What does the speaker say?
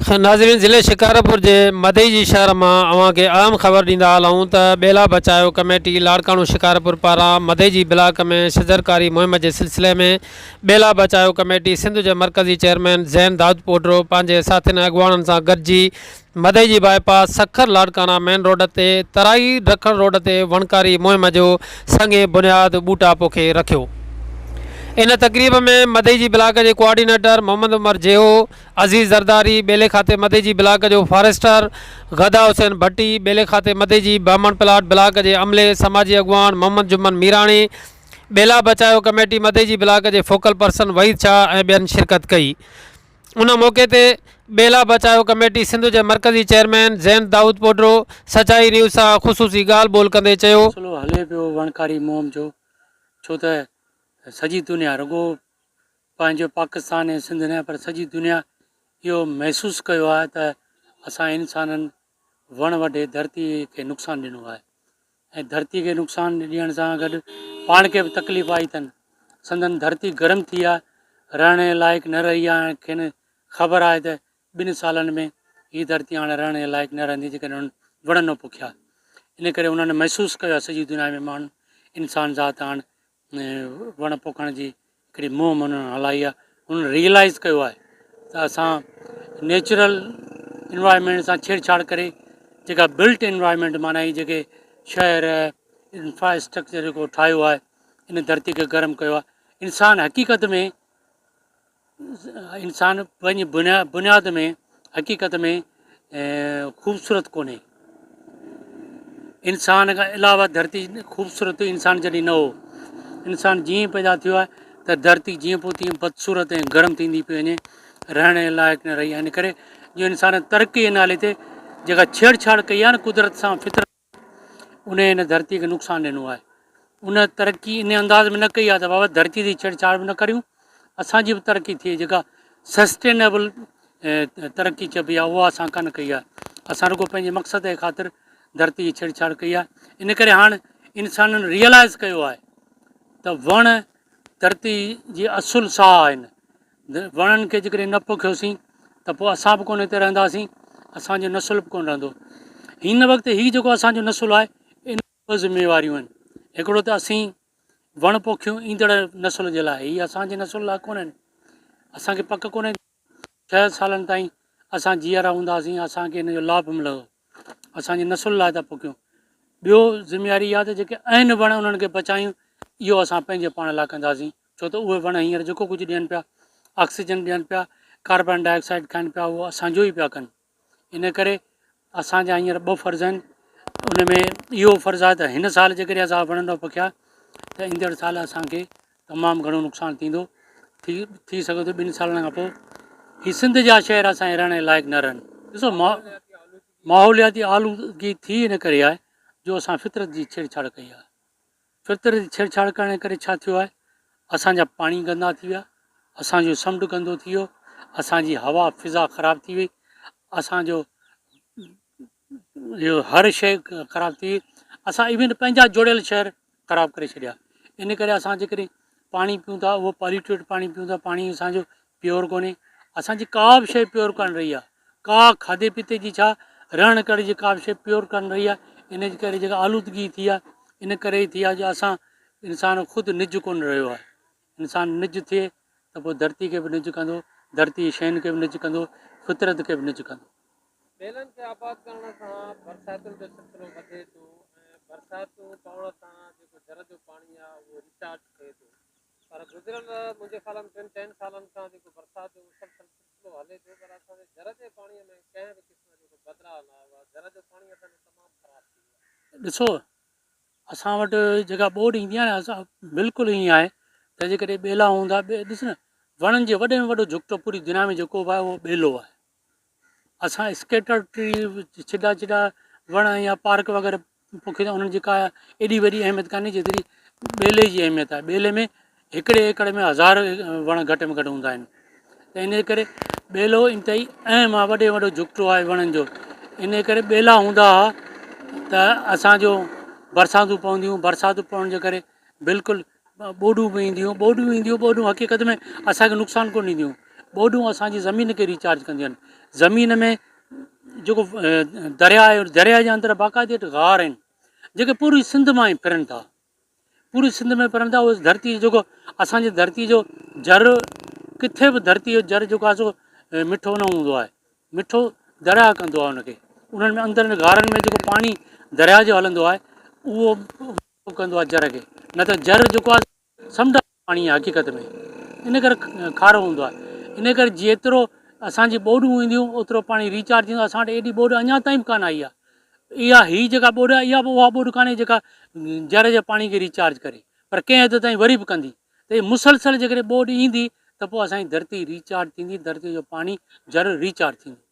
ناظرين ضلعي شڪارپور جي مدئي جي شهر مان اوهان کي اهم خبر ڏيندا هلون ته ٻيلا بچايو ڪميٽي لاڙڪاڻو شڪارپور پاران مدئي جي بلاڪ ۾ شجرڪاري مهم جي سلسلي ۾ ٻيلا بچايو ڪميٽي سنڌ جي مرڪزي چيئرمين زين دائود پوٽرو پنهنجي ساٿين ۽ اڳواڻن سان گڏجي مدئي جي bypass Sukkur Larkana main road تي ترائي ڊکڻ روڊ تي وڻڪاري مهم جو سنگ بنياد ٻوٽا پوکي رکيو. ان تقريب ۾ مدئي جي بلاڪ جي ڪوآرڊينيٽر محمد عمر جيهو، عزيز زرداري، ٻيلي کاتي مدئي جي بلاڪ جو فاريسٽر غدا حسين ڀٽي، ٻيلي کاتي مدئي جي برهمڻ پلاٽ بلاڪ جي عملي، سماجي اڳواڻ محمد جمن ميراڻي، ٻيلا بچايو ڪميٽي مدئي جي بلاڪ جي فوڪل پرسن وحيد شاهه ۽ ٻين شرڪت ڪئي. ان موقعي تي ٻيلا بچايو ڪميٽي سنڌ جي مرڪزي چيئرمين زين دائود پوڊرو سچائي نيوز سان خصوصي ڳالهه ٻولهه ڪندي چيو. سلسلو هلي پيو وڻڪاري مهم جو ڇو ته سڄي دنيا رڳو پنهنجو پاڪستان ۽ سنڌ نه پر سڄي دنيا اهو محسوس ڪيو آهي ته اسان انسانن وڻ وڍي ڌرتي کي نقصان ڏنو آهي ۽ ڌرتي کي نقصان ڏيڻ سان گڏ پاڻ کي به تڪليف آئي اٿن سندن ڌرتي گرم ٿي آهي رهڻ جي لائق نه رهي آهي ۽ کين خبر آهي ته ٻن سالن ۾ هي ڌرتي هاڻي رهڻ جي لائق نه رهندي جيڪڏهن انهن وڻ نه پوکيا ان ڪري انهن محسوس ڪيو آهي سڄي دنيا ۾ ماڻهن انسان ذات هاڻ وڻ پوکڻ جي هڪڙي مهم انهن هلائي آهي انهن ريئلائز ڪيو آهي ته اسان نيچرل انوائرمينٽ سان ڇيڙ ڇاڙ ڪري جيڪا بلٽ انوائرمينٽ معنيٰ هي جيڪي شهر انفراسٽرڪچر جيڪو ٺاهيو آهي ان ڌرتي کي گرم ڪيو آهي انسان حقيقت ۾ انسان پنهنجي بنياد ۾ حقيقت ۾ خوبصورت ڪونهي. انسان کان علاوه ڌرتي خوبصورت انسان جڏهن نه هو. انسان جيئن ئي پيدا ٿيو آهي ته ڌرتي جيئن پوء تيئن بدصورت ۽ گرم ٿيندي پئي وڃي رهڻ جي لائق نه رهي آهي ان ڪري جو انسان ترقي جي نالي تي جيڪا ڇيڙ ڇاڙ ڪئي آهي نه قدرت سان فطرت انهيء هن ڌرتيء کي نقصان ڏنو آهي. ان ترقي ان انداز ۾ نه ڪئي آهي ته بابا ڌرتيء تي ڇيڙڇاڙ به نه ڪريون، اسان جي به ترقي ٿئي جيڪا سسٽينيبل ترقي چئبي آهي اها اسان ڪانه ڪئي آهي. اسان رڳو پنهنجي مقصد جي خاطر ڌرتيء جي ڇيڙڇاڙ ڪئي آهي. ان ڪري هاڻ انسانن ريئلائز ڪيو آهي ته وڻ ڌرتي جي اصل ساهه آهن. وڻن کي جيڪڏهن نه پوکيوسين ته پوء اسان به ڪونه هتي رهنداسين، اسان جو نسل به ڪونه رهندو. هن وقت هي جيڪو اسان جو نسل آهي ان ٻه ذميواريون آهن. هڪڙو ته اسين وڻ پوکيون ايندڙ نسل جي لاء، هي اسان جي نسل لاء ڪونهن. اسان کي پڪ ڪونهي ڇهه سالن تائين اسان جيئرا هونداسين، اسان کي ان جو لاڀ ملندو. اسان جي نسل لاء ٿا پوکيون. ٻيو ذميواري اها ته جيڪي آهن وڻ انهن کي بچايون، اهو اسان پنهنجي پاڻ لاء ڪنداسين. ڇو ته اهي وڻ هينئر جيڪو ڪجهه ڏين پيا، آڪسيجن ڏين پيا، ڪاربان ڊاء آڪسائيڊ کائن پيا اهو اسان جو ئي پيا ڪن. ان ڪري اسان جا هينئر ٻه فرض آهن، ان ۾ اهو فرض آهي ته هن سال جيڪڏهن اسان وڻ نه پوکيا ته ايندڙ سال اسان کي تمام گهڻو نقصان ٿيندو، ٿي ٿي سگهي ٿو ٻن سالن کان پوء هي سنڌ جا شهر اسان جي رهڻ جي لائق نه رهن. ڏسو ماحولياتي آلودگي ٿي ان ڪري آهي جو اسان فطرت جي ڇيڙڇاڙ ڪئي آهي. فطرت جي ڇيڙڇاڙ ڪرڻ جي ڪري ڇا ٿيو آهي اسان جا پاڻي گندا ٿي ويا، اسان جو سمنڊ گندو ٿي ويو، اسان جي هوا فضا خراب ٿي وئي، اسان جو اهو هر شيء خراب ٿي وئي، اسان ايون پنهنجا جوڙيل شهر خراب ڪري ڇڏيا، ان ڪري اسان جيڪڏهن پاڻي پيون ٿا اهو پاليوٽيڊ پاڻي پيون ٿا، پاڻي اسان جو پيور ڪونهي، اسان جي ڪا به شيء پيور ڪانه رهي آهي، ڪا کاڌي پيتي جي ڇا رهڻ ڪرڻ جي ڪا به شيء پيور ڪانه رهي آهي، ان جي ڪري جيڪا آلودگي ٿي آهي ان ڪري ئي ٿي آهي جو اسان انسان خود نج ڪونه رهيو آهي، انسان نج ٿئي ته پوء ڌرتي کي به نج ڪندو، ڌرتي جي شين کي به نج ڪندو، فطرت کي به نج ڪندو. ٻيلن کي آباد ڪرڻ سان برساتن جو سلسلو وڌي ٿو ۽ برساتون پوڻ سان جيڪو جر جو پاڻي آهي اهو ريچارج ٿئي ٿو پر گذريل منهنجي خيال ۾ ٽن چئن سالن کان جيڪو برسات جو مسلسل سلسلو هلي ٿو پر اسان جي جر جي پاڻي ۾ ڪنهن به قسم جو ڪو بدلاء نه آيو آهي جر جو پاڻي اسان جو تمام خراب ٿي ويو آهي. ڏسو اسان وٽ جيڪا ٻوڏ ايندي آهي نه اسان بلڪل ائين آهي ته جيڪڏهن ٻيلا هوندا ڏس نه وڻن جي وڏي ۾ وڏو جهڪٽو پوري دنيا ۾ جيڪو به آهي اهو ٻيلو آهي اسان اسڪيٽر ٽري ڇڊا ڇڊا وڻ يا پارڪ وغيره پوکيندا انهن جي ڪا ايڏي وڏي اهميت ڪانهي جيتري ٻيلي جي اهميت آهي ٻيلي ۾ هڪڙي ايڪڙ ۾ هزار وڻ گهٽ ۾ گهٽ هوندا آهن ته ان ڪري ٻيلو انتهائي اهم آهي وڏي وڏو جهڪٽو آهي وڻن جو ان ڪري ٻيلا هوندا هئا ته اسانجو برساتون پونديون برساتون پوڻ جي ڪري بلڪل ٻوڏون به اينديون ٻوڏون اينديون ٻوڏون حقيقت ۾ اسانکي نقصان ڪونه ڏينديون. ٻوڏون اسان جي زمين کي ريچارج ڪنديون آهن. زمين ۾ جيڪو درياء آهي درياء جي اندر باقاعدي غار آهن جيڪي پوري سنڌ مان ئي ڦرن ٿا. پوري سنڌ ۾ پرن ٿا اهي ڌرتي جيڪو اسان جي ڌرتي جو جر ڪٿي به ڌرتي جو جر جيڪو آهي سو مٺو نه هوندو آهي مٺو درياء ڪندو آهي ان کي انهن ۾ اندر غارن ۾ جيڪو پاڻي درياء جو هلندو آهي اهو ڪندو آهي جر کي نه ته جر جيڪو آهي سمنڊ پاڻي آهي حقيقت ۾ ان ڪري کارو هوندو آهي ان ڪري جيترو اسان جي ٻوڏون اينديون اوترو پاڻي ريچارج ٿيندو اسان وٽ ايڏي ٻوڏ اڃا تائين به ڪانه آئي آهي اها هي جيڪا ٻوڏ آهي اها به اها ٻوڏ ڪانهي جيڪا جر جي پاڻي کي ريچارج ڪري پر ڪنهن حد تائين وري به ڪندي ته هي مسلسل جيڪڏهن ٻوڏ ايندي ته پوء اسان جي ڌرتي ريچارج ٿيندي ڌرتي جو پاڻي جر ريچارج ٿيندو.